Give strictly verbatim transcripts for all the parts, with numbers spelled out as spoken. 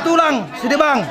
Ulang, sude bang.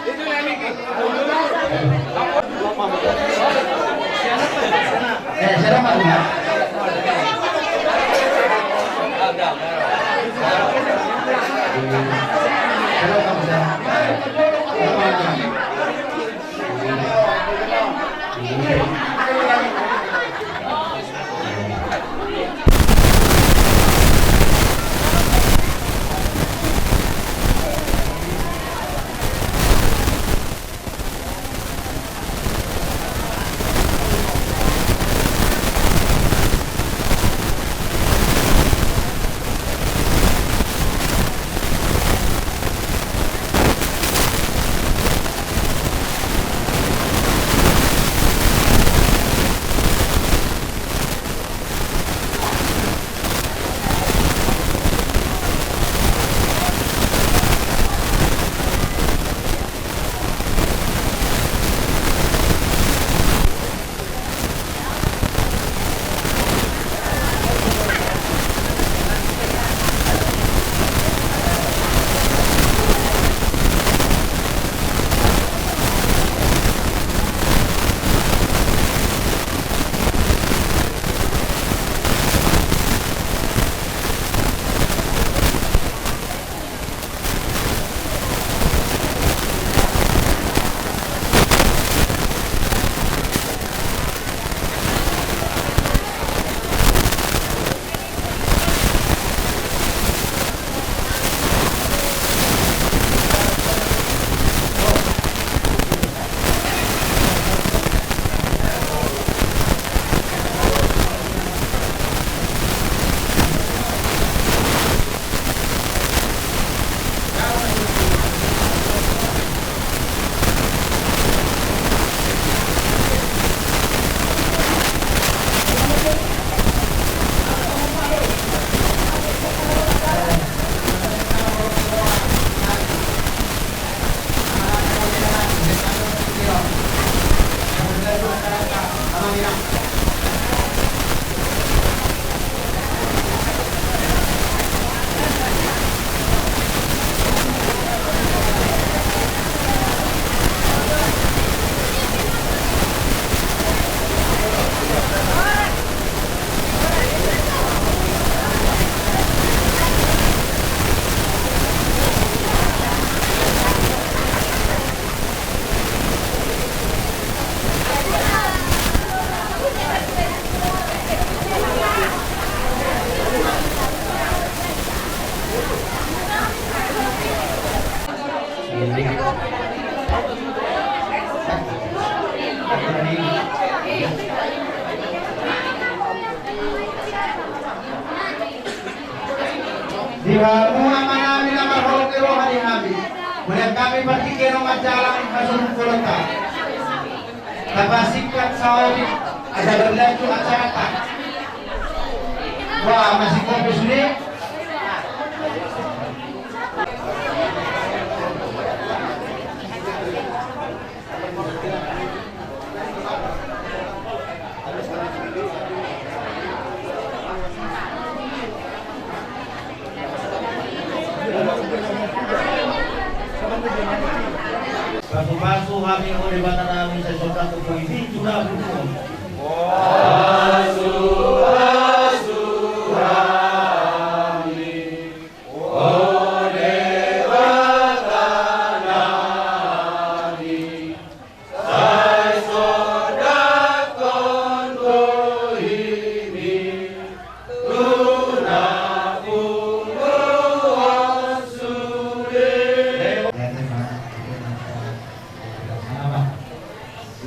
Di hamu amanami na marholong ni roha di hami, mauliate hami partingkian on manjalang hasohotan ni holongta. Tapasingkat saotik asa berlanjut acaranta. Wah, masih fokus ni. Pasupasu hami, o Debata nami, sai songon na tumpu i di turaputmu. Pasupasu hami.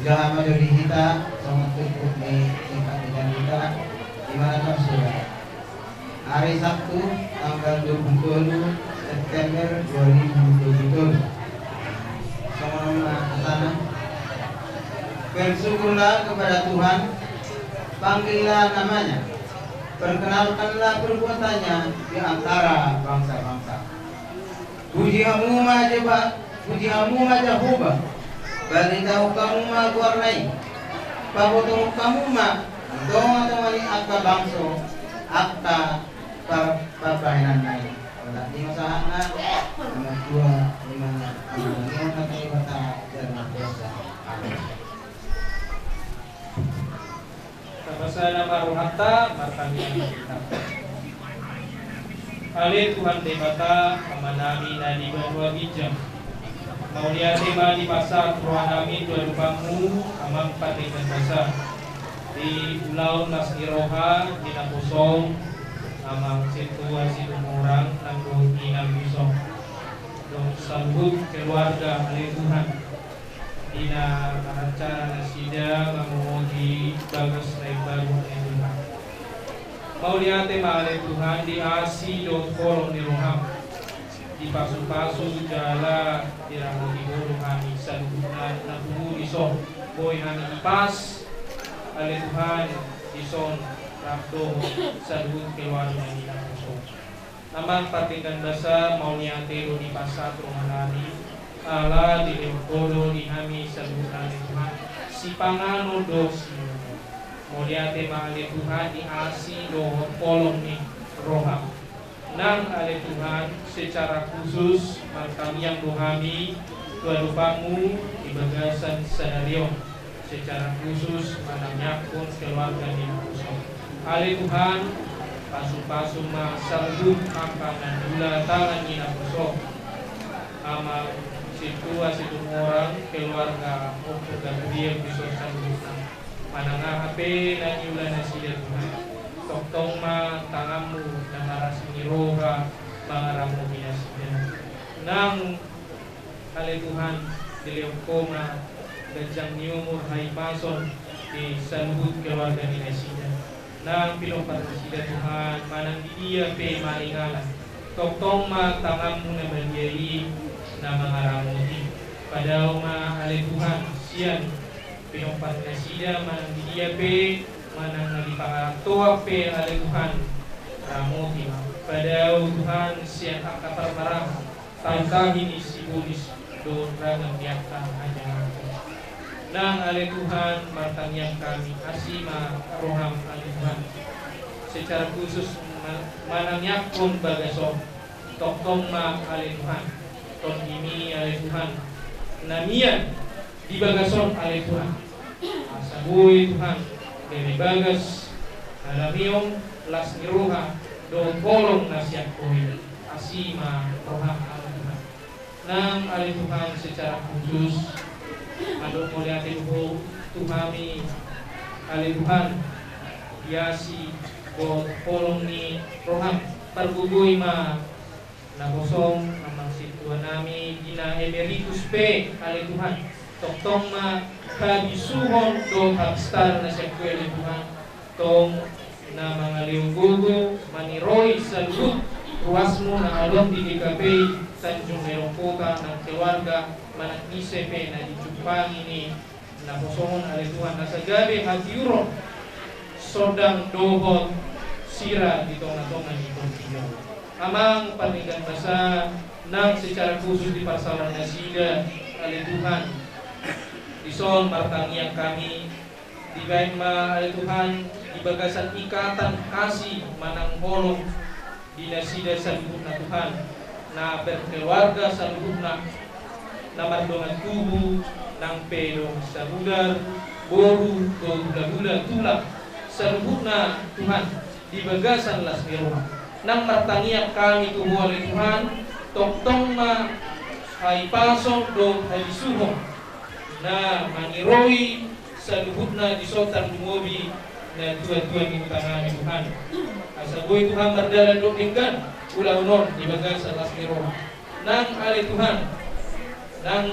Udah sama jadi hita, sama cukup nih, singkat dengan kita, gimana kan sudah? Hari Sabtu, tanggal dua puluh tolu September dua ribu dua puluh tolu. Songon on ma hasana. Bersyukurlah kepada Tuhan, panggillah namanya, perkenalkanlah perbuatannya di antara bangsa-bangsa. Puji hamu ma Jeba-, puji hamu ma Jahowa, baritahon hamu ma goarna i, pabotohon hamu ma di tonga-tonga ni angka bangso, angka par-, parbahenanna i. Anak ni ma sahatna, anak tua ni ma, anak ni ma hata Debata, dan anak biasa. Amin. Tapasada ma rohanta martangiang hita. Ale Tuhan Debata, Amanami na di banua ginjang. Mauliate ma dipasahat rohanami tu adopanmu, Amang Pardenggan Basa. Di ulaon las ni roha ni naposom, Amang Sintua Situmorang nang dohot ni na bungso. Dohot saluhut keluarga, ale Tuhan. Di na maracara nasida mamongoti bagas na imbaru, ale Tuhan. Mauliate ma, ale Tuhan, di asi dohot holong ni roham. Dipasupasu jala diramoti Ho do hami saluhutna na tubu dison. Boi hami ipas, ale Tuhan, dison rap dohot saluhut keluarga ni naposom. Amang Pardenggan Basa, mauliate do dipasahat rohanami, ala dilehon Ho do di hami saluhutna, ale Tuhan, sipanganon dohot siminum. Mauliate ma, ale Tuhan, di asi dohot holong ni roham. Nang, ale Tuhan, secara khusus martangiang do hami tu adopanmu di bagasan sadari on. Secara khusus manangiangkon keluarga ni naposom. Ale Tuhan, pasupasu ma saluhut angka na niula tangan ni naposom. Amang Sintua Situmorang, keluarga Ompu Gabriel, dison saluhutna. Manang aha pe na niula nasida, Tuhan, tongtong ma tanganmu na marasi ni roha mangaramoti nasida. Nang, ale Tuhan, dilehon Ho ma ganjang ni umur, hahipason di saluhut keluarga ni nasida. Nang pinompar nasida, Tuhan, manang di dia pe maringanan, tongtong ma tanganmu na badia i na mangaramoti. Padao ma, ale Tuhan, sian pinompar nasida, manang di dia pe, manang na di pangarantoan pe, ale Tuhan, ramoti ma. Padao, Tuhan, sian angka parmaraan, tangkahi ni sibolis dohot ragam ni angka hajangahan. Nang, ale Tuhan, martangiang hami, asi ma roham, ale Tuhan. Secara khusus ma-, manangiangkon bagas on. Tongtong ma, ale Tuhan, tondimi, ale Tuhan, na mian di bagas on, ale Tuhan. Asa boi, Tuhan, gabe bagas na lamion, las ni roha dohot holong na sian Ho i. Asi ma roham, ale Tuhan. Nang, ale Tuhan, secara khusus mandok mauliate do Ho tu hami, ale Tuhan, di asi dohot holong ni roham. Pargogoi ma naposom, Amang Sintuanami di na emeritus pe, ale Tuhan. Tongtong ma habisuhon dohot hapistaran na sian Ho i, ale Tuhan. Tong na mangalehon gogo maniroi saluhut ruasmu na adong di G K P I Tanjung Medan Kota nang keluarga, manang ise pe na dijumpangi ni naposom on, ale Tuhan, asa gabe hatiuron, sondang dohot sira di tongatonga ni portibi on. Amang Pardenggan Basa, nang secara khusus di parsaoran nasida, ale Tuhan, dison martangiang hami, dibaen ma, ale Tuhan, di bagasan ikatan kasih manang holong di nasida saluhutna, Tuhan, na berkeluarga saluhutna, na mardongan tubu, nang pe dongan sahudar, boru dohot hulahula, tulang, saluhutna, Tuhan, di bagasan las ni roha. Nang martangiang hami tu Ho, ale Tuhan, tongtong ma hahipason dohot habisuhon na maniroi saluhutna dison, tarlumobi natuatua ni hutanami, Tuhan. Asa boi, Tuhan, mardalan dohot denggan ulaon on di bagasan las ni roha. Nang, ale Tuhan, nang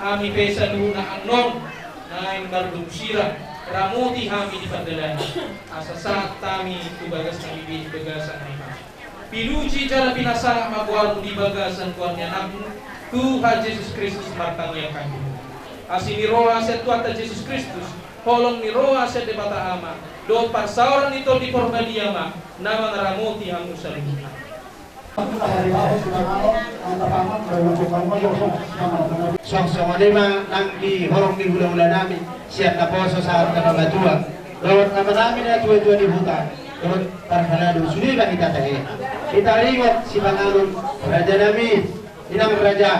hami pe saluhutna annon naeng mardomu sira, ramoti hami di pardalanan, asa sahat hami tu bagas na bibit bagasan na iba. Pinuji jala pinasahat ma goarmu di bagasan goar ni Anakmu, Tuhan Jesus Kristus, martangiang hami. Asi ni roha sian Tuhanta Jesus Kristus, holong ni roha sian Debata Ama, dohot parsaoran ni Tondi Porbadia ma na mangaramoti hamu saluhutna. Suang songon i ma nang di holong ni hulahulanami sian naposo sahat tu na matua, dohot amanami natuatua ni huta. Dohot parhalado sude ma hita tahe. Hita ringot sipanganon raja nami, inang raja.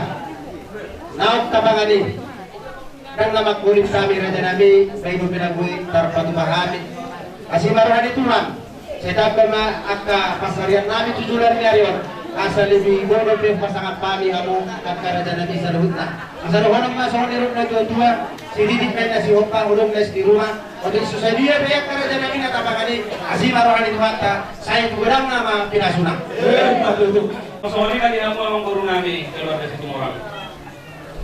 Naung tapangan i. Ndang na mangkulit hami raja nami, baen dope na boi tarpatupa hami. Asi ma roha ni Tuhan. Sai tamba ma angka pansarian nami tu joloan ni ari on. Asa lebih bodo pe pasangan hami hamu angka raja nami saluhutna. Asa dohonon ma songon nidok na tuatua, sititi pe na sihompa, hudong na sitiruan. Otik so sadia pe angka raja nami na tapangan i, asi ma roha ni Tuhanta, sai tu godangna ma pinasuna. Songon i ma di hamu amangboru nami keluarga Situmorang.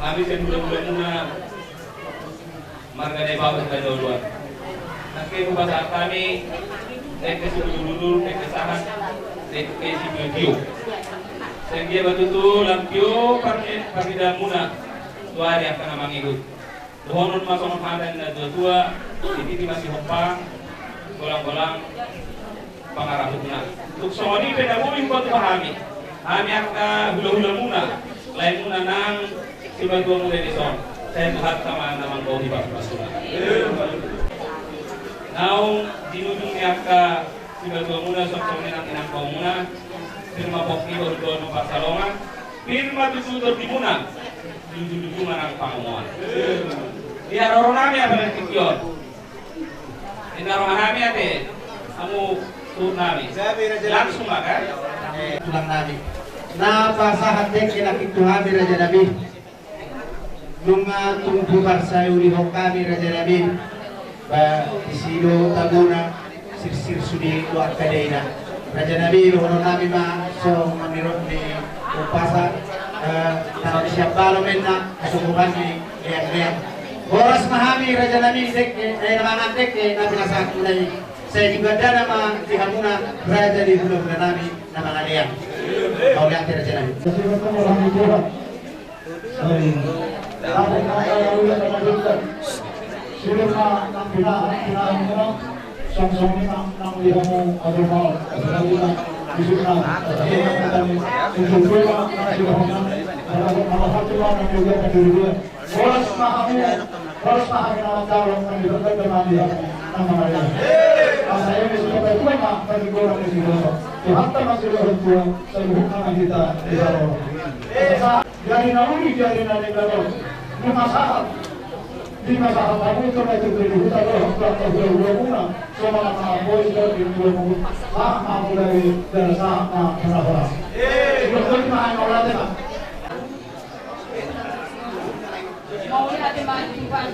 Hami sian hulahula muna marga Dae Pahu Sitajuluan. Nangkin hupasahat hami dengke sipuluh dulur, dengke sahat, dengke sipuluh tio. Sai anggiat ma tutu lam tio parni-, parnida muna tu ari angka na mangihut. Dohonon ma songon hata ni na tuatua, sititi ma sihompa, golang-golang pangarahutna. Tung songon i pe na boi hupatupa hami, hami angka hulahula muna, lae muna nang sipatua muna dison, sai Tuhanta ma na manggohi parpasuna. Naung di ujung ni angka sipatua muna, songon i nang inang muna, pir ma pongki, dohot dohot parsalongan, pir ma tutu tondi muna, di ujung-ujung ma nang pangomoan. Di haroro nami apa na tingki on. Inna roha nami ate, hamu suhut nami. Langsung ma kan? Tulang nami. Na pasahat dengke nangkin tu hami raja nami. Nunga tung huparsaulihon hami raja nami. Ba, disi do tabona, sirsir sude do angka daina. Raja nami, dohonon nami ma songon nidok ni umpasa, eh, tano ni siambalo ma inna, hasuhutan ni lean-lean. Horas ma hami raja nami dengke, eh, na mangan dengke na pinasahat muna i. Sai digandana ma di hamuna raja ni hulahula nami na mangalean. Mauliate raja nami. Terima kasih, Tuhan. Baik. Apa yang saya lakukan dalam hidup? Sudah nang pinahan, pinahan muna. Songon i nang di hamu aja mau. Sebagai nang di sini nang. Sebagai nang di sini nang. Horas ma hamu, horas ma hamu na manjalo, na diberkat ma di hamu na mangalehon. Asa eme supapatua ma panigoran ni si Tuhan. Tuhanta ma silehon tua, saluhutna ma hita di haroro. Asa jadi na uli, jadi na denggan on. Nunga sahat, nunga sahat hamu tu na tutu di huta dohot tu angka hulahula muna. Songon na mangapoi do di tua muna. Sahat ma hamu dari, dari sahat ma hona-hona. Sudah ma hamu mauliate ma. Mauliate ma di Tuhan.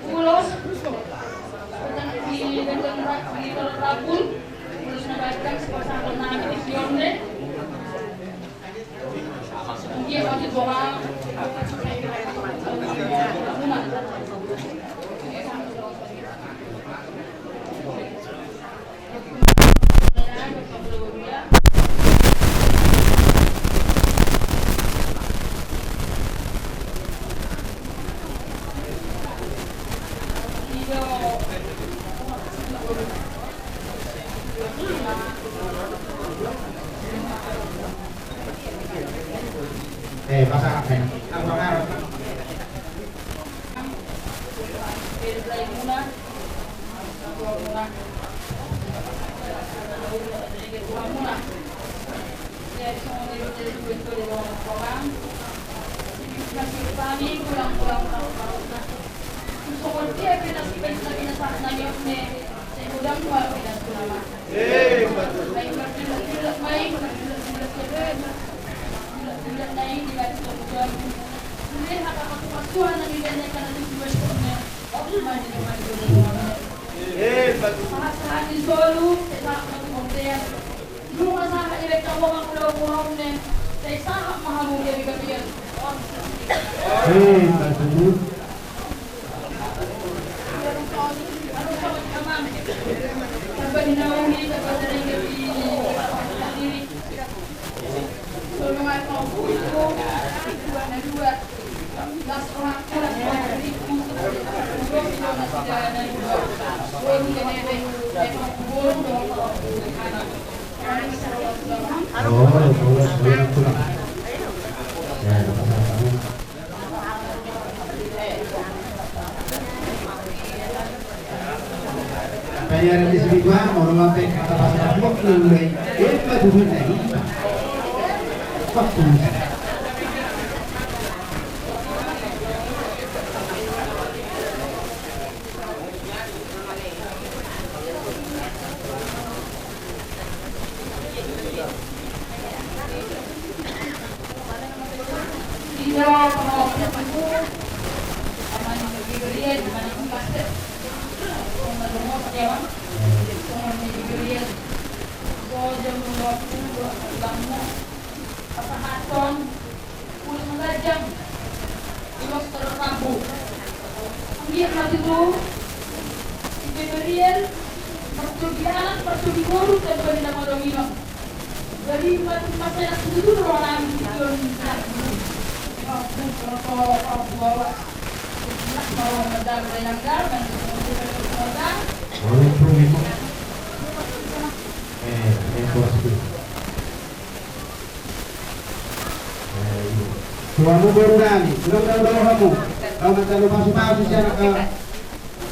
Ulos. Di, di, di, di, di, di, ulos na baik kan, sepasang nami di Sionde. Dia masih bohong. Eh, pasangan, eh. Apa ngaran? Sahat-sahat ni solu, sahat-sahat ni bontean. Nunga sahat i, baen hamu ma ulaon, ulaon ni, sai sahat ma hamu gabe-gabean. Eh, Pak Guru. Panyara di sini gua mau rumah pe kata bahasa Bogor mulai. Eh, baju mana ini? Waktu. Pasahathon ulos na ganjang, ulos na rambu. Anggiat ma tutu si Gabriel martodi anak, martodi boru, tamba ni na malo inang. Jadi ma tutu masehat tutu rohanami di tingki on. Tuamu boru nami, ulang tahun hamu. Selamat tahun baru, baru siapa?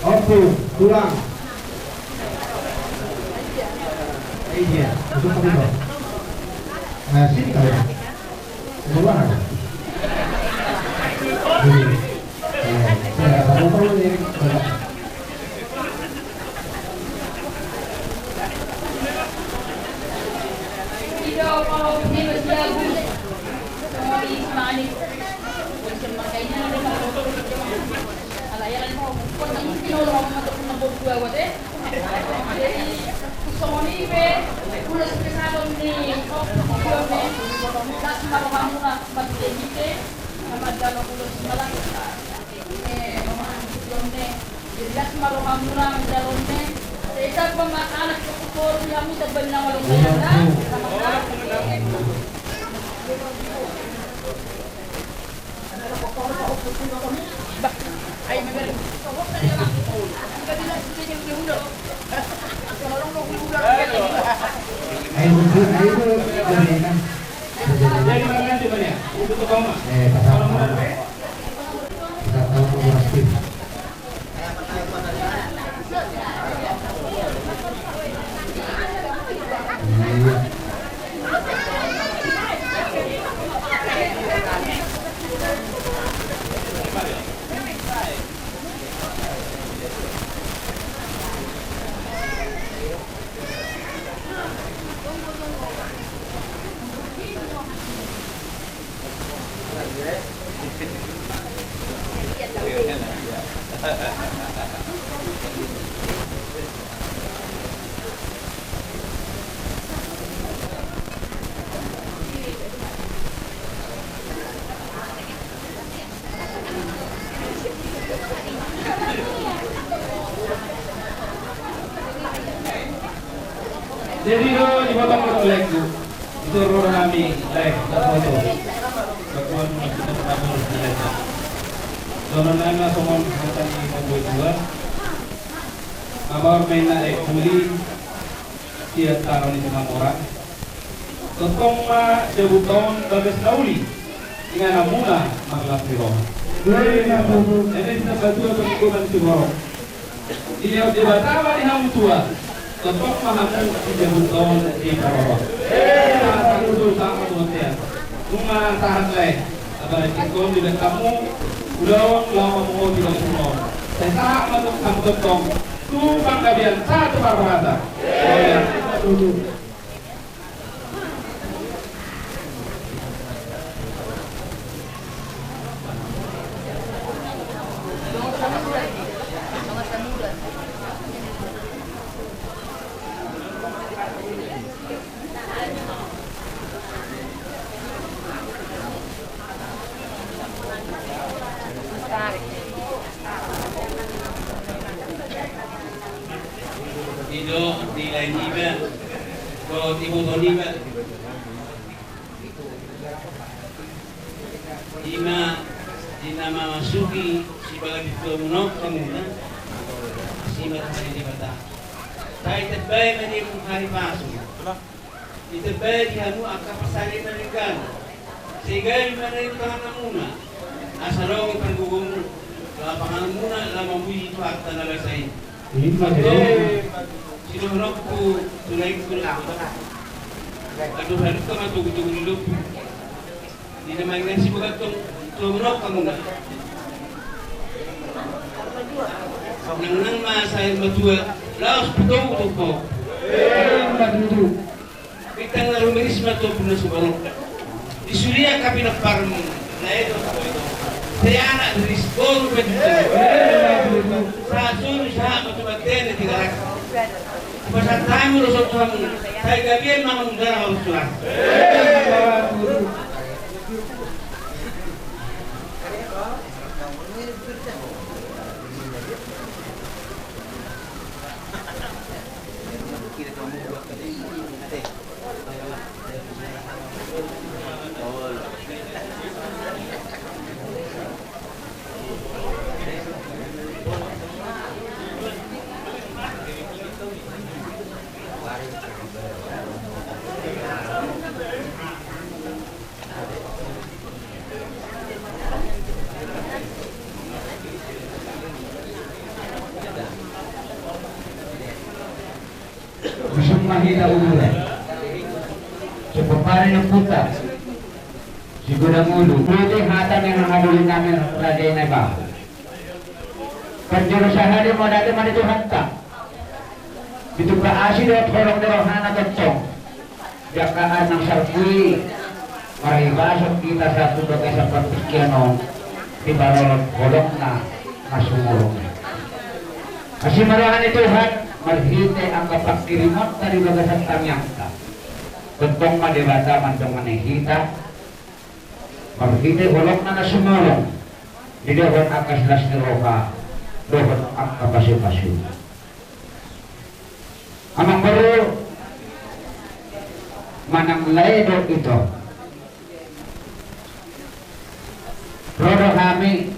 Oke, tulang. Eh, iya, masuk ke bawah. Nah, sini kau. Ke bawah. Sini. Eh, saya rasa mau tahu ini. Jadi las ma rohamuna manjalo on ne. Sai tamba ma anak tu boru, hamu tamba ni na malo inang. Jadi do dipotong do lagu. Itu rohanami, lae, foto. Bakuan masuk ke kamar, lae. Dohonon nami songon hata ni pamboa tua. Kabar mena ek buli. Sian tano ni Simanjorang. Tongtong ma jabu on bagas na uli, ingananmuna marlas ni roha. Eme satua panggonan siborok. Dilehon Debata ma di hamu tua. Tongtong ma hamu di jabu on diparorot. Sahat tu sahat tu bontean. Nunga sahat lae. Apalagi tingkos di belakangmu. Ulaon laho mamungoti di sumon. Sai sahat ma tu hamu tongtong. Tu panggabean sahat tu parhorasan. Oya. Ido di lae niba, dohot iboto niba. Ima di na mamasuki sibaga bintuamuna on hamuna, asi ma Tuhan Debata. Sai tambai ma di hamu hahipason. Ditambai di hamu angka parsaripeon na denggan. Sai gabe ma na i tu tangan hamuna. Asa adong pargogomu, laho panganon muna, laho mamuji Tuhanta na basa i. Ima tutu. Sidohononku tu laengku, laho. Aduh, aduh, tama tugu-tugu di lombu. Di na maringan si Bogantong, tuamunok hamuna. Nangnang ma saur matua, laos patogu tu ho. Ima tutu. Bintang na rumiris ma tu ombun na sumorop. Di sude angka pinomparmu, lae do. Sai anak riris, boru pe. Ima tutu. Sahat solu, sahat ma tu mantean na tigarak. Pasahat hami do songon i tu hamu, sai gabe ma hamu dara hamu suan. Husung ma hita uduran. Sipompari ni ompunta Sigodang Ulu. Botima hata ni hahadoli nami raja i na bahu. Parjolo sahali mauliate ma di Tuhanta. Ditupa asi dohot holong ni rohana tongtong. Di angka ari na salpu i, marhipason hita sahat tu bagasan partingkian on, diparolop holongna na sumurung i. Asi ma roha ni Tuhan, marhite angka pangkirimonta di bagasan tangiangta. Tongtong ma Debata mandongani hita, marhite holongna na sumurung, didohot angka las ni roha, dohot angka pasupasu. Amangboru, manang lae do ito, ro do hami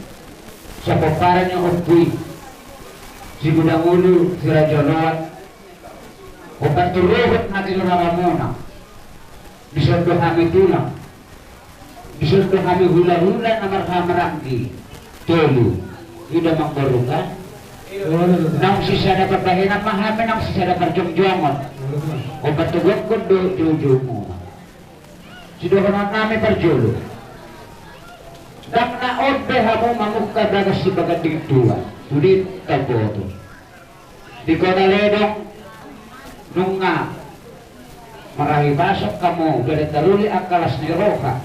sipompari ni ompu i, Sigodang Ulu, Siraja Oloan, ompat tu ruhut na tiluramuna. Dison do hami tulang. Dison do hami hulahula na marhahamaranggi. Tolu. I do, amangboru, kan? Naung sisada parbahenan ma hami, naung sisada parjongjongon. Ompat tu gokhon do joujoumuna. Sidohonon nami parjolo, ndang na on be hamu mamungka bagas sibaganding dua tu di tamboto. Di Kota Ledong nunga marhahipason hamu, gabe taruli angka las ni roha.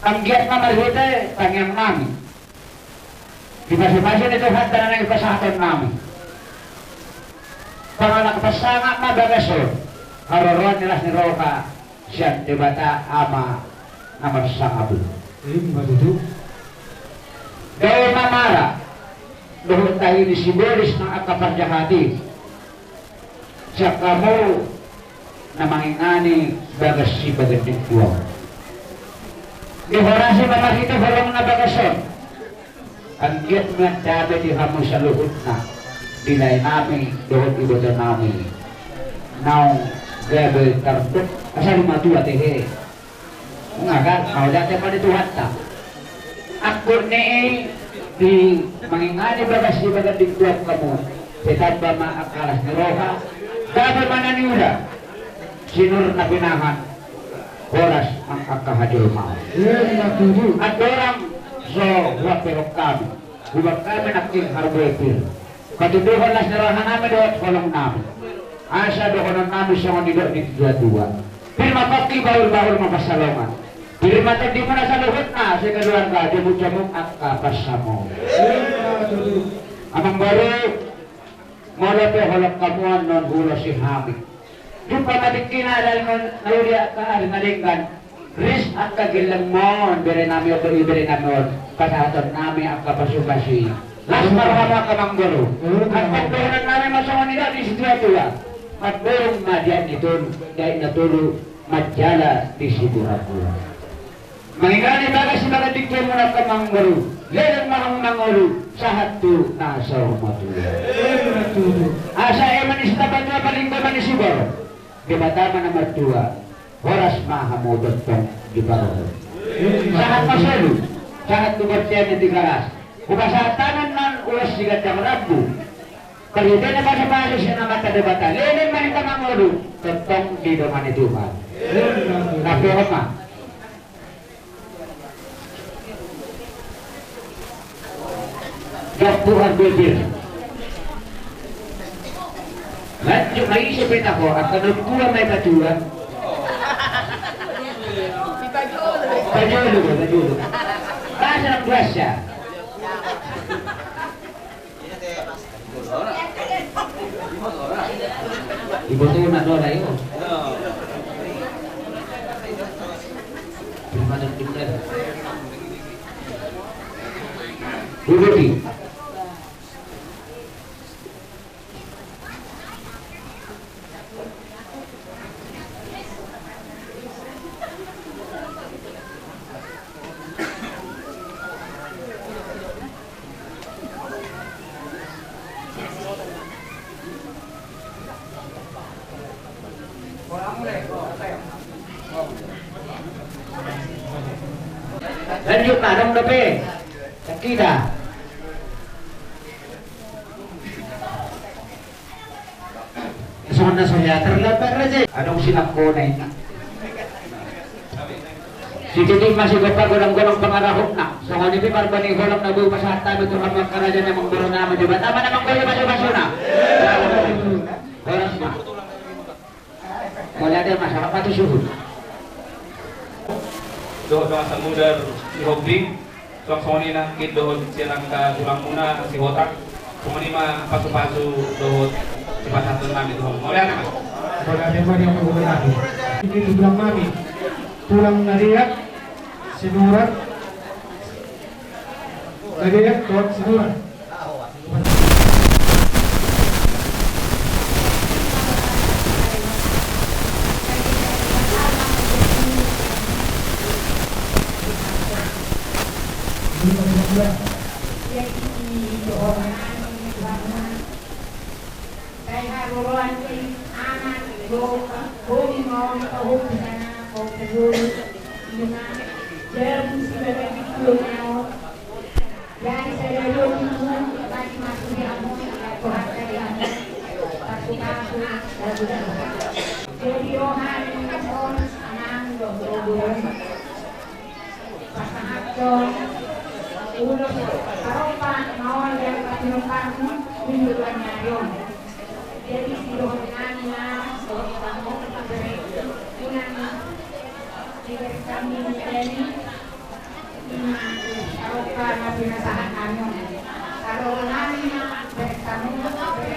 Anggiat ma marhite tangiang nami, dipasupasu ni Tuhanta na naeng pasahaton nami. Pangalap parsangap ma bagas on, haroroan ni las ni roha sian Debata Ama na marsangap i. Ima tutu. Dao ma mara dohot tahi ni sibolis nang angka parjahat i sian hamu na mangingani bagas sibaganding dua. Dihorasi ma marhite holongna bagas on. Anggiat ma dame di hamu saluhutna, di lae nami dohot iboto nami. Naung gabe tardok, asa lima tua tehe. Nga kan, mauliate ma di Tuhanta. Angkup ni i di mangingani bagas sibaganding dua hamu, ditamba ma angka las ni roha, gabe ma na niula, sinur na pinahan, horas nang angka hajolmaon. Andorang so huamperon hami, hubaen hami nangkin harbue pir. Patunduhon las ni roha nami dohot holong nami. Asa dohonon nami songon nidok ni natuatua: Pir ma pongki, bahulbahul ma pansalongan. Pir ma tondimuna saluhutna sakeluarga, jomukjomuk angka pansamotan. Amangboru, molo pe holong hamu annon huulosi hami. Jumpa ma tingkina, alai na uli angka ari na denggan. Ris angka gellengmon, berenami on, berenami on, pasahatonnami angka pasupasu i. Las ma roham angka amangboru. Angka dohononnami ma songon i, di situatua. Mandorong ma di aek ni tolu, di aek na tolu, manjala di siburabura. Mangingani bagas sibagas tingkimuna angka amangboru, leleng ma hamu mangolu, sahat tu na saur matua. Asa eme ni sitapan tua, palinggoman ni siborok, Debata ma na martua. Horas ma hamu tongtong diparorot. Sahat ma solu, sahat tu bontean ni Tigaras. Hupasahat hami annon ulos siganjang rambu. Parhitean pasupasu sian Amanta Debata, leleng ma hita mangolu, tongtong didongani Tuhan. Na pe on ma. Dapur hampir. Lanjut lagi sepeda ko, akan dua mai patua. Pajolo, pajolo. Bahasa anak biasa. Ibotona do, Rai, o. Iboti. Lanjut, adong dope. Sakita. Songon na so hea terlambat raja. Adong sinangkona i. Sititi ma sigompa godang-godang pangarahutna. Songon i pe marbani holan na boi pasahat hami tu hamu angka raja ni amangboru nami, Debata ma na manggoli pasupasuna. Horas ma. Mauliate ma, salam patusuhut. Dohot dongan samudar Sihombing. Suang songon i nangkin dohot sian angka tulangmuna Sihotak. Songon i ma pasupasu dohot sipasahatonnami tu hamu. Mauliate ma. Mauliate ma di hamu, mauliate. Ini tulang nami, tulang na deak, Sinurat. Na deak dohot Sinurat. Sai haroroan ni anak do, boi ma on pahompu sana, pahompu dulu. Ima jabu sibaga di pulo nao. Jadi sada dua minggu lagi masuk di amon, atau harta di amon. Pasu-pasu. Jadi rohani on, anang do, do, do. Pasahathon ulos parompa na olo di angka parompa, nunjukan na adong. Jadi sidohononnami ma dohot hamu, bere, unang diberkati, ima parompa na pinasahatnami on. Haroroannami ma berkati, berkati.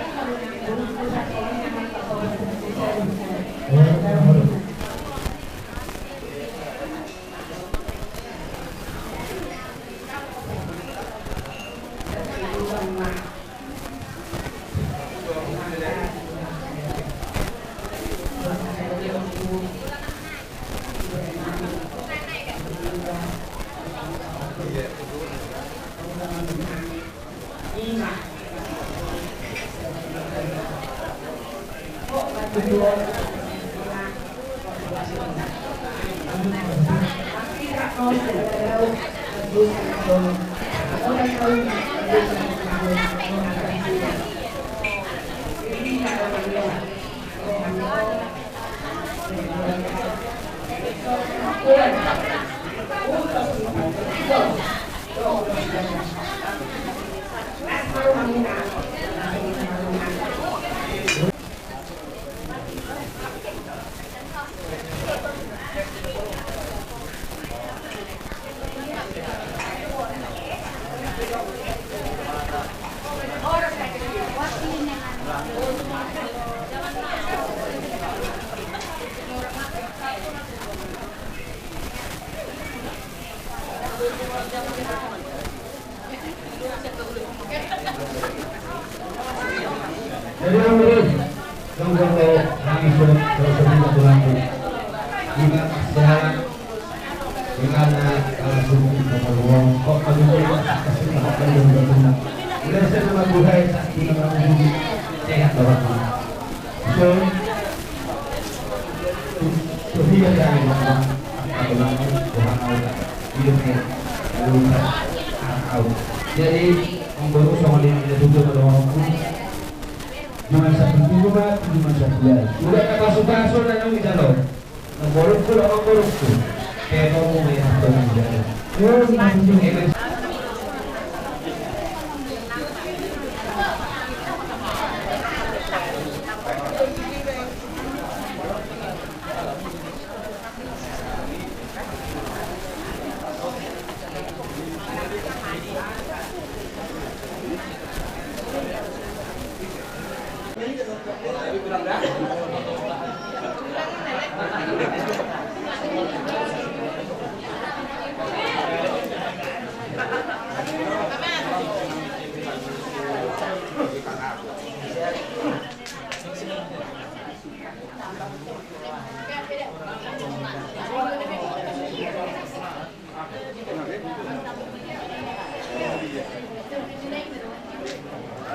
Jadi, amangboru, songon i ma tutu ma dohononku. Jumadi sahat tutu ma, jumadi sahat. Sude na pasu-pasu na naung dijalo. Amangborungku, amangborungku. Pe tong mu ma i, tong mu dijalo.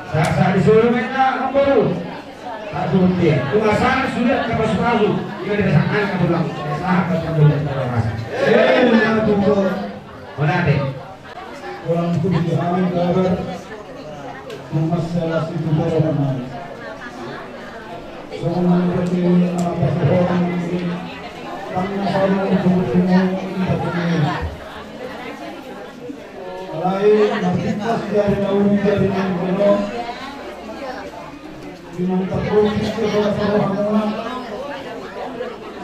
Sa, sa, disuruh main na, amangboru. Satu dia. Cuma sana sudah ke pasu-pasu. Dia dirasakan ke pulang. Sahat ke pulang. Eh, ya, betul. Mana deh? Orang itu di dalam kabar. Mamasalah situ baru. Songon na nidok ni na pasahaton i, tangkas saur matua ni hita. Alai martingkas di ari na uli di ari na uli. Di na tarlumobi di roha-rohamuna.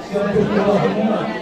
Sian roha-rohamuna.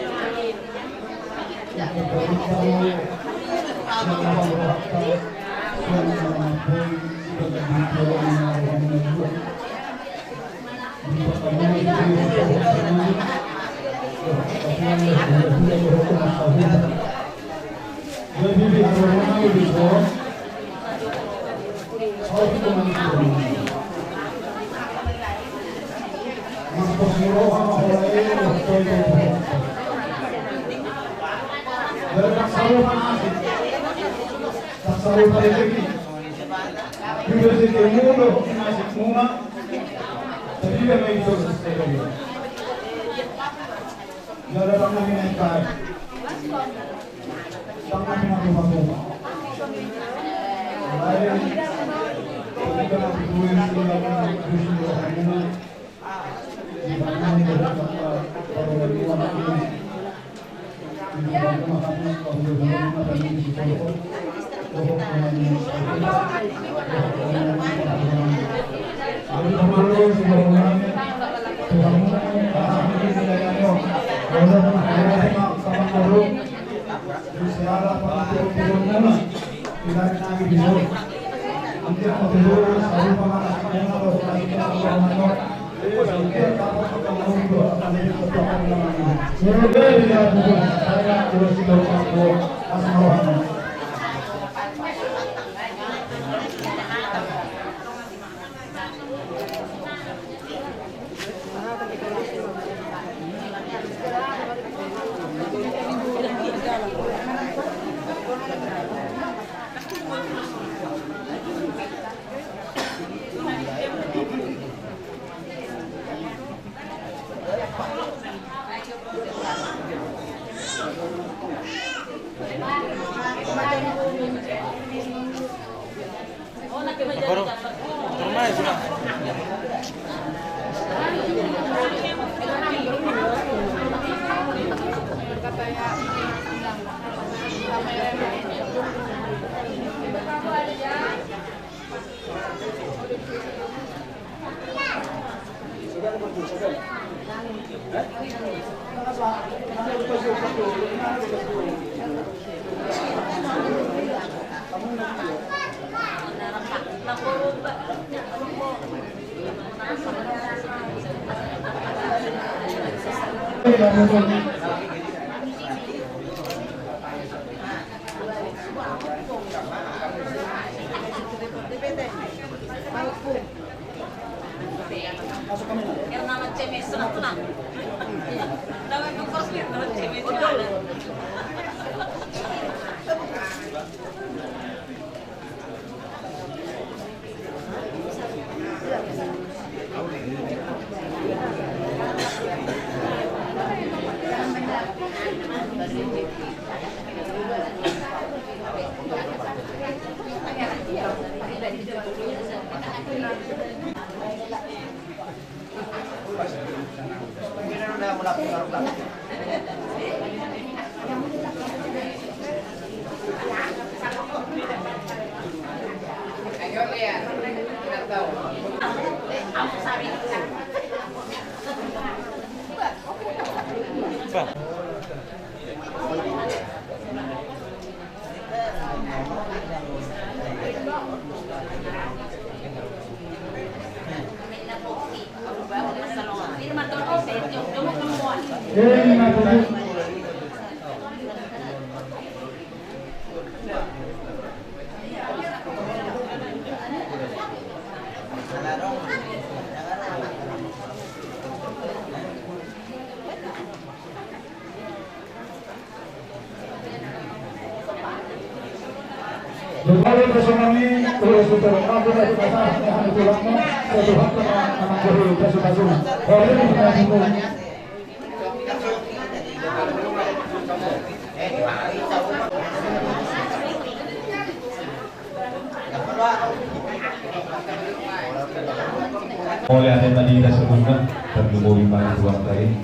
Mauliate ma di hita saluhutna, tarlumobi ma di Tuhanta i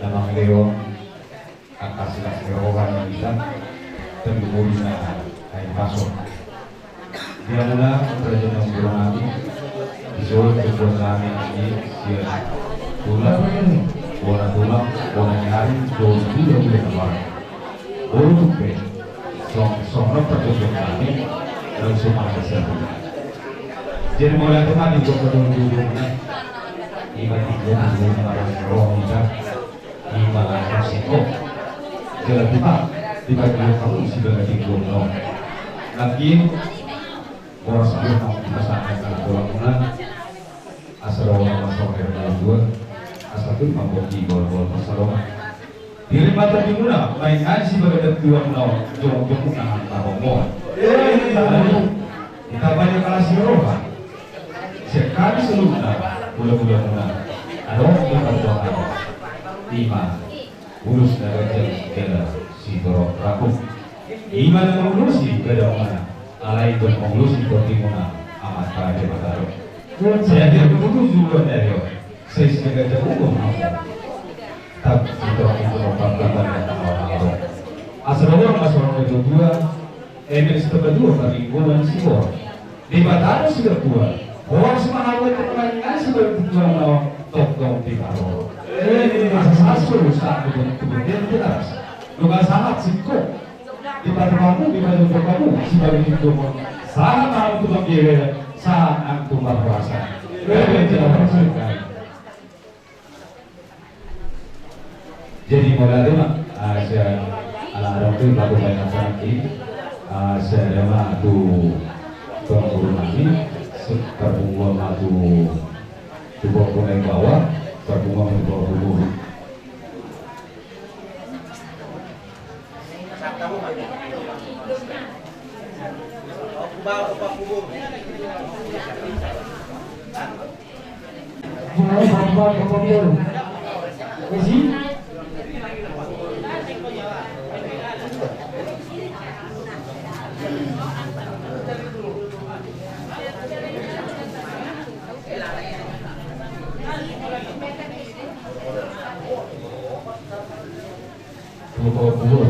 na mangalehon angka silas ni roha di hita, tarlumobi na hahipason. Di hamuna raja ni hula nami, di son tumbuan nami, sian tulang, bona tulang, bona ni ari, dohot hulahula na marga. Boru dohot umpe, songon, songon on parjolo nami, langsung mangan sian tulang. Jadi mauliate ma di hita saluhutna, ima di hita saluhutna, ima na singkop. Jala tupa, dipatuduhon hamu sibaga tingki on. Nangkin, boras biar hamu dipasahat angka tulang muna. Asa ro ma songon na dua, asa tu mamboan di golgol pasalongan. Dirimata di muna, maringan sibaga tingki on, jongjong muna angka romo. Hita banyak kalas ni roha. Sian hami saluhutna, hulahula muna. Adong di parjuangan. Ima. Ulos na ganjang jala sitorop rapu. Ima na mangulosi gadang muna, alai dohot mangulosi tondi muna, Amanta Debata do. Sai akhir tutu juluan na dio, sai sian ganjang umur hamu. Tap sitorop sitorop rapu. Asa dohot ma songon na dua, Emil Sitamba dua, parlinggoman Sibor. Debata do siberkuah. Horas ma hamu tu maringan sibaga tingki on, tongtong di paroro. Asa sahat solu sahat tu bontean di atas. Nunga sahat singkop. Dipatupa hamu, dipajongjong hamu sibaga tingki on. Sahat ma hamu tu panggabean, sahat nang tu parhorasan. Emil Sitamba dua. Jadi mauliate ma, ah, sian ala adong tu bago baen acara i, ah, sada ma tu tulang boru nami, se-, parpunguan ma tu, tu boru na i bawa, parpunguan ma tu boru. Dua puluh.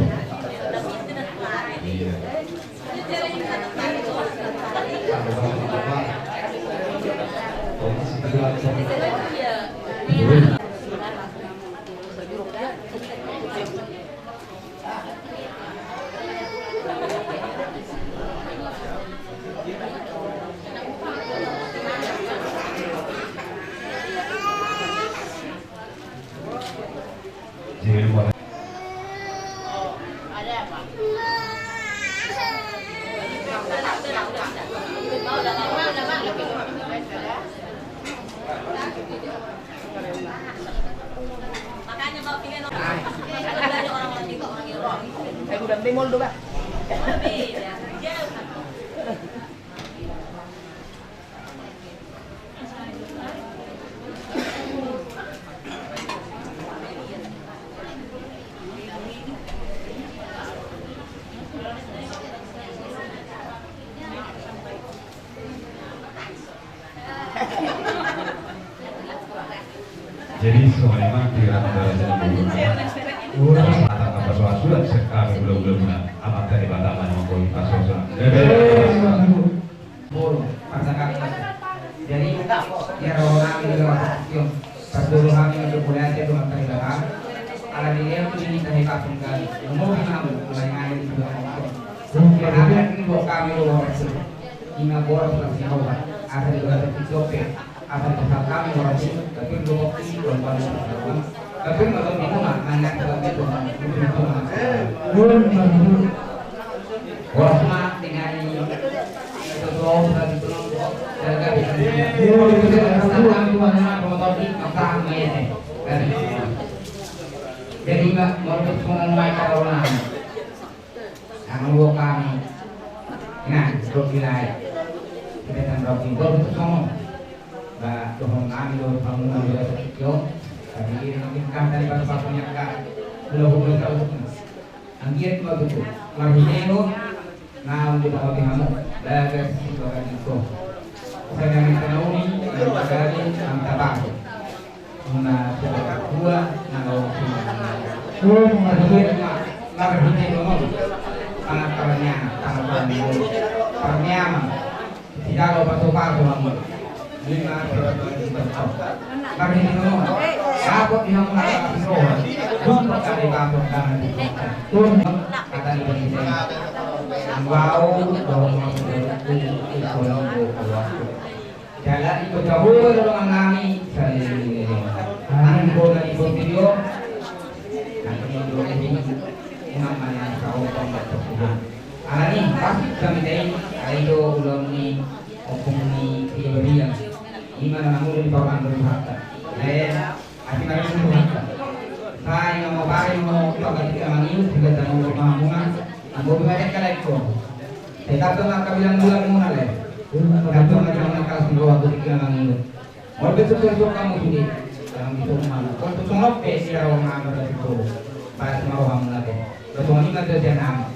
Iya. Jadi songon i ma kirana baraja na mulu. Mata apa soal surat sekali ulang-ulang guna. Amanta Debata ma na manggohi pasoso. Molo, parsakat. Jadi, ya rohana mi do. Pardolo hami untuk mulai aja tu Amanta Debata. Ala dia tu ini tahe kapung kali. Nomor lima, mulai ngalir di dua kapung. Jadi, ini buat kami dua kapung. Ima boras na sihoha, asa di bagasan picope, asa di bagasan kami boras i, tapi dua waktu i, dua waktu i, tapi malam minggu mah, nanya ke bagasan itu, itu, itu, itu, itu. Boras ma, dengan ini, itu, itu, itu, itu, itu, jaga di sini. Itu, itu, itu, itu, kami mana, motor di, apa, main, eh. Jadi, Mbak, mau ke semua mai karena Anggo hami, nah, dohot di lae. Kita kan roti, dohot tu songon. Ba, dohot hami, dohot bangunan, dohot seperti itu. Tapi ini mungkin kan dari pas-pas punya kak. Belum boleh tahu. Anggiat mau tutup. Marhitehon naung dipangoti hamu. Bagas sibagas iko. Saya kami tanauni, dan kami, dan tapaku. Nunga sudah dua, nunga usul. Marhite ma, marhite ma. Tangan parniaman, tangan parniaman. Parniaman. Tidak ada pasu-pasu, Bang. Lima, marhite ma. Kapok di hamu, kapok di hamu. Bukan kali kapok, tangan di kapok. Kata di Indonesia. Bau, bau, bau, bau, bau. Jala di kota Bogor dohot nami, saleleng-leleng. Nang di kota di Bogor, nang di kota di Bogor, nang mana yang kau kau tak terkenal. Alani, pasti kami tadi, ayo ulang ni, opung ni, dia berian. Ima na mangula di parumaen ni Tuhanta. Lae, asi marasi ni Tuhanta. Sai na mau pari mau pakai tiga mangiu, tiga tanu rumah bunga. Ambo bima dek kalai ko. Sai kata na kabilang bulan muna le. Kata na kabilang bulan muna le. Molo betul-betul kamu sudah. Jangan gitu mana. Kau tuh sonop pe si rawa mana dari itu. Pas mau kamu lagi. Betul ini kan dia nama.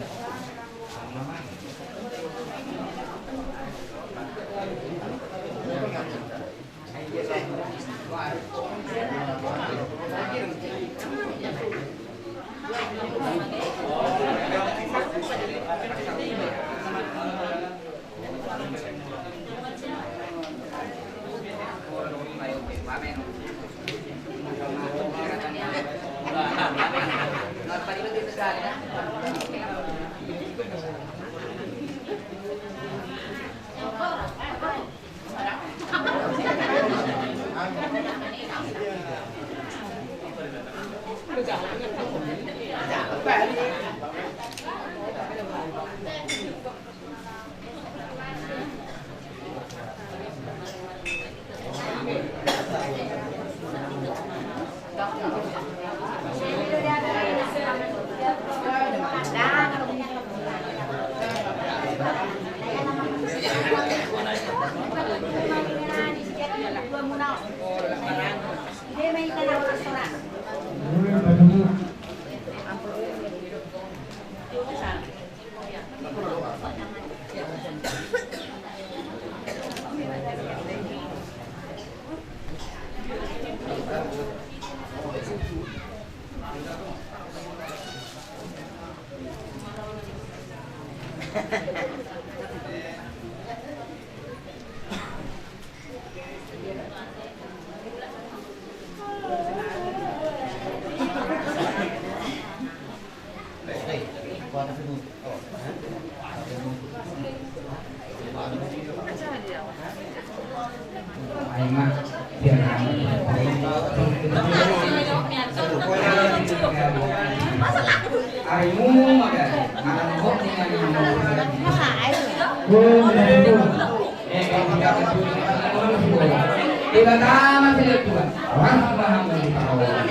Debata ma sila Tuhan, rahmat ma hamu di parauan.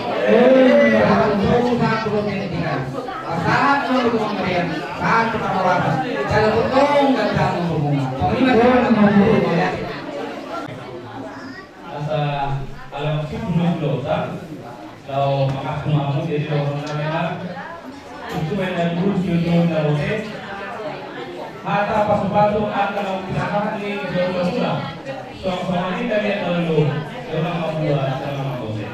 Rahmat ma hamu satu rote di tinggal. Pasahat ma hamu tu pangarian, satu parauan. Jala tongtong ganjang ma hamu. Panglima Tuhan ma hamu. Asa alam situ dulu dosa. Laho mangkaku ma hamu, jadi laho mangkaku ma. Itu main dari dulu, dulu, dulu, dulu. Hata pasu-pasu, angka laho pisah-pisah ni, dulu, dulu. Songon-songon ni dari yang dulu. Dulu, dulu, dulu, dulu.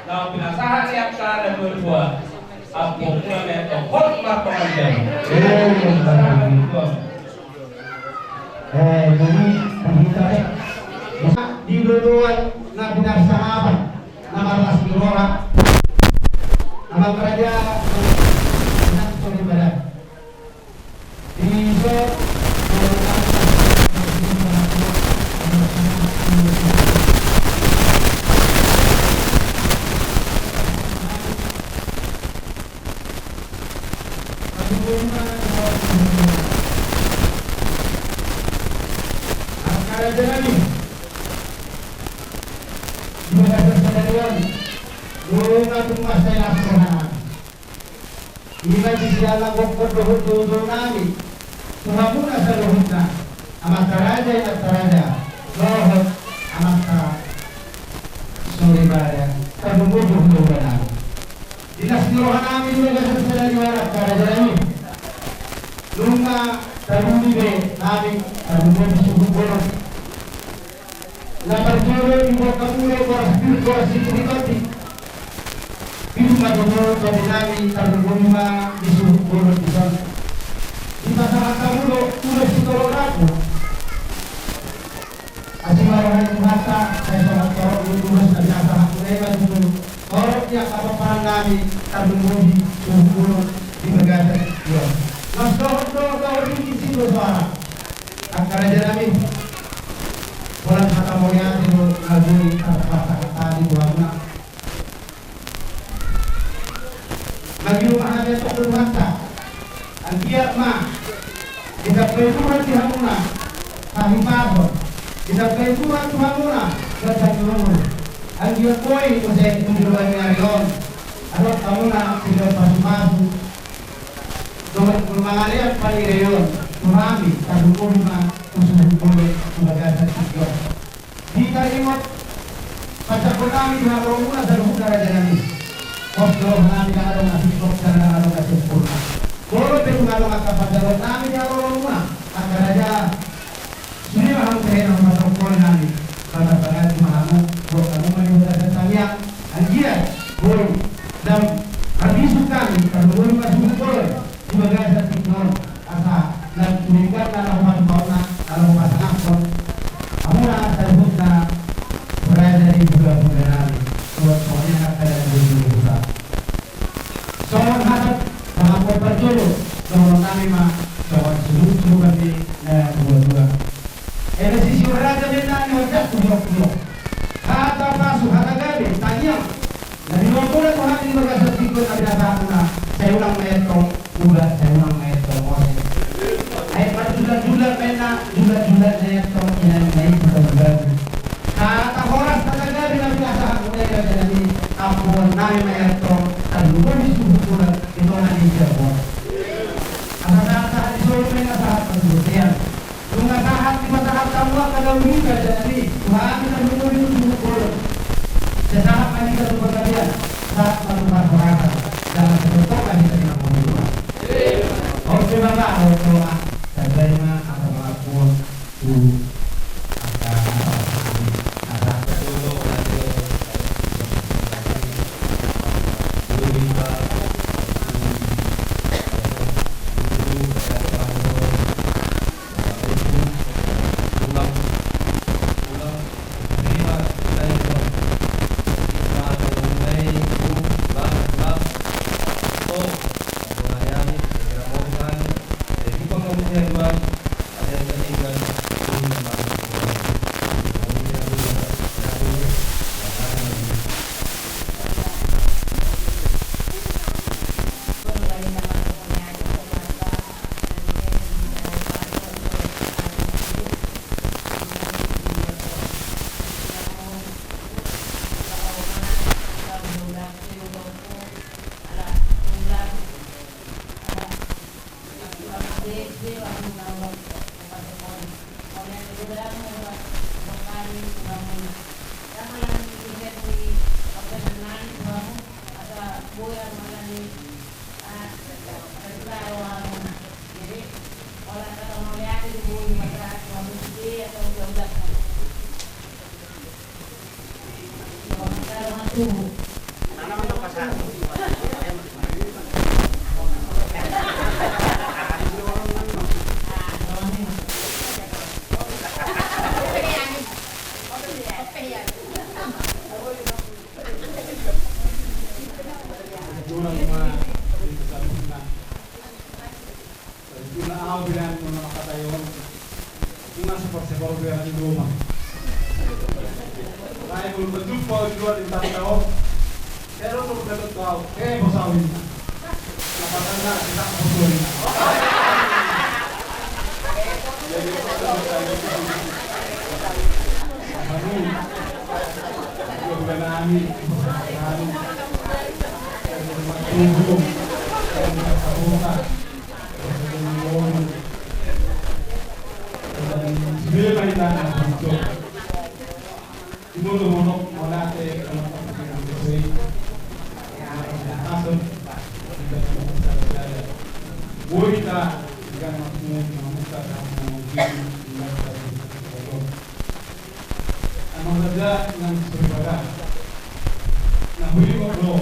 Naung pinasahat ni angka na dua-dua. Ampuon muna ma antong hot marpanganjau. Eh, jadi, di hita, eh, di dua-dua na pinarsangapan, na marlas ni roha, na mangraja, na soripada. Ima di siala gokkon dohot joujou nami tu hamuna saluhutna, amanta raja, inanta raja, dohot amanta soripada, tarlumobi hulahula nami. Di las ni roha nami di bagasan sada ni wara angka raja nami. Nunga tarlumobi be nami, tarlumobi suhut bolon. Na parjolo dibuat hamu do boras pir, boras sititi tondi. Pitu ma dohot tondi nami, tarlumobi ma di suhut bolon dison. Dipasahat hamu do ulos sitolop rapu. Asi ma roha ni Tuhanta, sai songon torop ni ulos na binasahat muna i ma tutu. Torop ni angka pomparan nami, tarlumobi suhut bolon di bagasan tingki on. Laos dohot do, dohot tingki situ soara. Angka raja nami, holan hata mauliate do na boi tarpatahon hami tu hamuna. Mangido ma hami antong tu Tuhanta, anggiat ma ditambai Tuhan di hamuna hahipason, ditambai Tuhan tu hamuna ganjang ni umur. Anggiat boi muse tu joloan ni ari on adong hamuna siganup pasupasu dohot mangalean pangireon tu hami, tarlumobi ma tu suhut bolon tu bagasan tingki on. Di taringot panjangkon nami di haroromuna saluhutna raja nami. Pos do roha nami ndang adong na singkop jala ndang adong na sempurna. Molo pe tung adong angka panjangkon nami di haroromuna angka raja, sude ma hamu tahe na hupasahat nami. Martangiang ma hamu, buat hamu ma di bagasan tangiang. Anggiat boi lam marbisuk hami, tarlumobi ma suhut bolon di bagasan tingki on. Asa na tumingkatna na hupasahat na, na hupasahathon hamuna saluhutna raja ni hulahula nami. Songon i angka na di huta. Songon hata pangakuan parjolo, songon nami ma songon suhut-suhutan ni na dua-dua. Eme sisihon raja be nami, oja tu jok-jok. Hata pasu, hata gabe, tangiang. Na binoan muna tu hami di bagasan tingki on na binasahat muna, sai unang ma i antong ubat, sai unang ma i antong mose. Ai marjulat-julat ma inna, julat-julat na i antong inna, inna i tu bagu-bagu. Hata horas, hata gabe na binasahat muna i raja nami, ampuon nami ma i antong, tarlumobi suhut bolon di tonga ni jabu on. Asa sahat-sahat ni solu ma inna sahat parbontean. Nunga sahat dipasahat hamu angka na uli raja nami, tu hami na binoan muna tu suhut bolon. Sai sahat ma hita tu panggabean, sahat ma tu parhorasan, jala sai tongtong ma hita di na humuruk. Oke bapa, oke ma, tambai ma angka pangakuan tu angka na sahat. Jumlah au bilang muna makatai on. Jumlah sepor-sepor bilang di rumah. Rai belum berjumpa jual di tadi kau. Saya belum berjumpa kau. Eh, bos au ini. Apa karena kita bos au ini? Jadi, baru. Dua bulan lagi. Baru. Tunggu. Tunggu. Amang raja nang soripada. Na huingot do.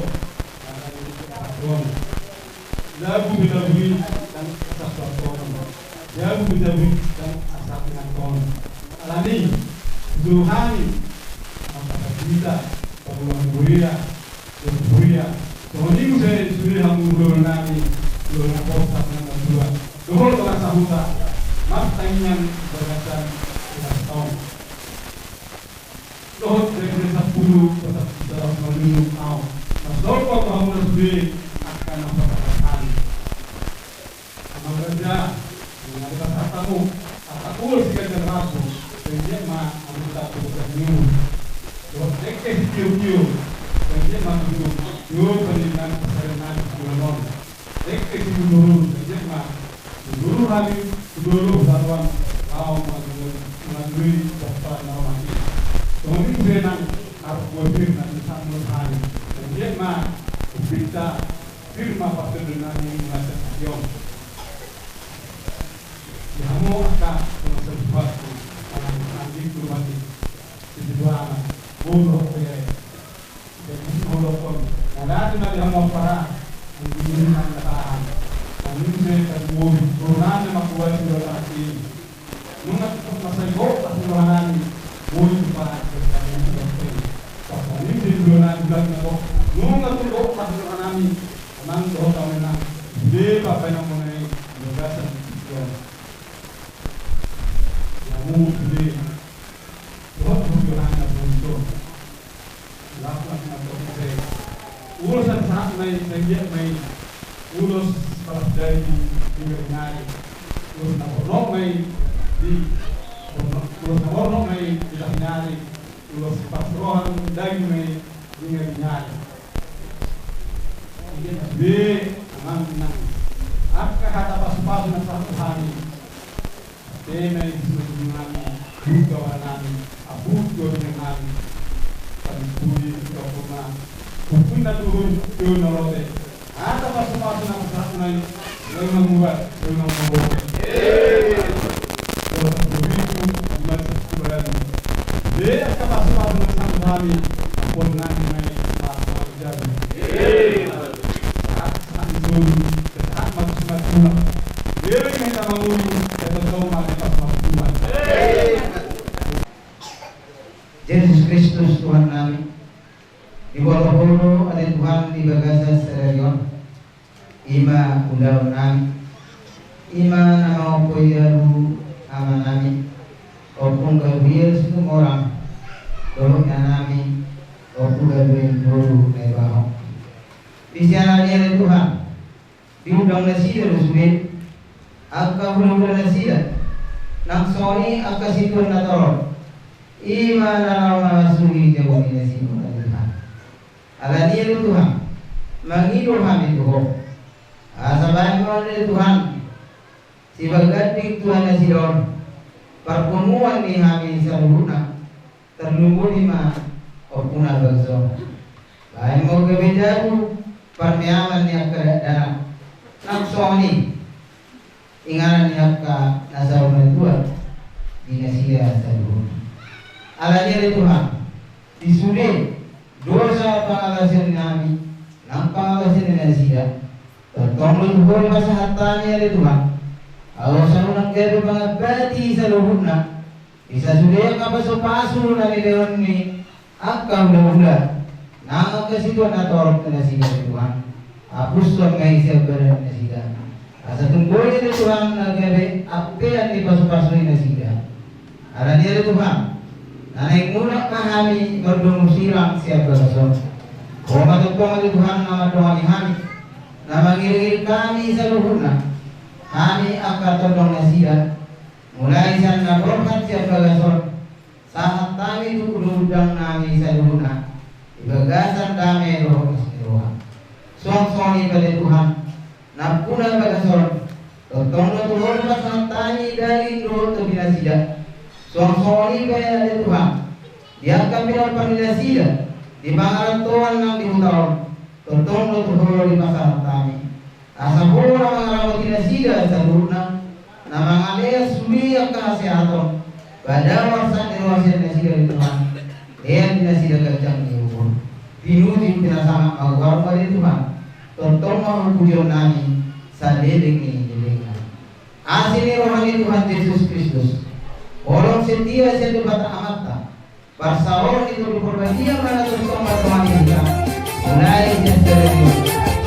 Jabu be jabu i ndang asa suartonon. Jabu be jabu i ndang asa pinantonon. Alani i, jolo hami, mangkatai hita, parumaen huria, dohot huria. Songon i muse sude hamu hulahula nami, hulahula Porsat nang na dua. Dohot dongan sahuta, martangiang di bagasan di bagasan on. Dohot dari sampulu, tetap bisa langsung manunjuk au. Mas dohot kau tahu na sude, akan apa kata kami. Amang raja, mengenai kata tamu, kata ulos si ganjang rabu, penjek ma, amang tak berbuat nyuruh. Dohot dengke si tio-tio, penjek ma duduk, yo penjek ma pasaran nami, yo non. Dengke si Gundurung, dengke ma. Gundurung hami, Gundurung Satuan, laho mangandui, mangandui, daftar nama mati. Songon i muse nang, harus buat pir, nanti saat menurut hami. Dengke ma, upita, pir ma, pas kedua nami, mengajak apion. Ya, mau, aka, kalau sempat, kalau nanti, kurban, di situ, anak, bodoh, ya. Jadi, molo kon, na dati ma di hamu ampara, di diri nang na tahan. Nang ise tadi mori, moro nang na makuat di dalam hati. Nunga tetap masai kok, pas di roha nami. Mori tu pa, di kami di dalam hati. Pas nang ise di roha nami, bilang na kok. Nunga tu kok, pas di roha nami. Tenang, dohot kami nang. Di pa, pa nang mengenai, di bagasan, di. Ya, mungkin. Dohot, dohot, dohot, dohot. Laklak na tokite. Ulos na sahat ma i, na giat ma i. Ulos parasdai di, di ngari-ngari. Ulos na bornok ma i, di, bornok, ulos na bornok ma i, di ngari-ngari. Ulos parrohahon daging ma i, di ngari-ngari. Idia na sude, amang inang. Angka hata pasu-pasu na sahat tu hami. Ate ma i di sumajung nami, buka wara nami, abut dua bina nami. Padi pudi, buka koma. Buku na turun, jauh na lote. Hata pasu-pasu na pasahat nai, jauh na mubat, jauh na mubat. Jauh na mubat, jauh na mubat. Dia hata pasu-pasu na pasahat nami, ampun nami nai, pasu-pasu jadi. Jesus Kristus Tuhan nami, diboto Ho do ale Tuhan di bagasan sadari on, i ma ulaon nami, i ma na mangompo i ahu ama nami, Ompu Gabriel Situmorang, dohot ina nami, Ompu Gabriel Boru Naibaho. Di sian i ale Tuhan, diundang nasida do sude, angka hulahula nasida, nang songon i angka situan na torop, i ma na laho mamasuhi jabu ni nasida ale Tuhan. Alani i ale Tuhan, mangido hami tu Ho. Asa bahen ma ale Tuhan, sibaganding tu nasida on, parpunguan ni hami saluhutna, tarlumobi ma ompuna bangso. Bahen ma gabe jabu, parmeaman ni angka dakdanak. Nang songon i, inganan ni angka na saur matua, di nasida saluhutna. Alani i ale Tuhan, di sude, Dosa pangalaosion nami nang pangalaosion ni nasida, tongtong do tu Ho dipasahat hami ale Tuhan. Asa unang gabe mangambati saluhutna di sasude angka pasupasu na nilehon ni angka hulahula nang angka situan na torop ni nasida ale Tuhan. Hapushon ma i sian badan ni nasida, asa tung boi ale Tuhan na gabe ampean ni pasupasu i nasida. Alani i ale Tuhan, na naeng mulak ma hami mardomu sirang sian bagas on. Ho ma tongtong ale Tuhan na mandongani hami, na mangiringiring hami saluhutna, hami angka tondong nasida, mulai sian na borhat sian bagas on, sahat hami tu hula-hula nami saluhutna di bagasan dame dohot las ni roha. Suang songon i pe ale Tuhan, nampuna bagas on, tongtong do tu Ho dipasahat hami daging dohot tondi nasida. Suang songon i pe ale Tuhan, di angka pinompar ni nasida di pangarantoan nang di huta on, tongtong do tu Ho dipasahat hami. Asa Ho na mangaramoti nasida saluhutna, na mangalean sude angka hasehaton, padaoan las ni roha sian nasida ale Tuhan, lean di nasida ganjang ni umur. Pinuji pinasangap ma goarmu ale Tuhan, tongtong ma pujion nami saleleng ni lelengna. Asi ni roha ni Tuhan Jesus Kristus, holong setia sian Debata Amanta, parsaoran ni Tondi Porbadia ma na tongtong mandongani hita, mulai sian sadari on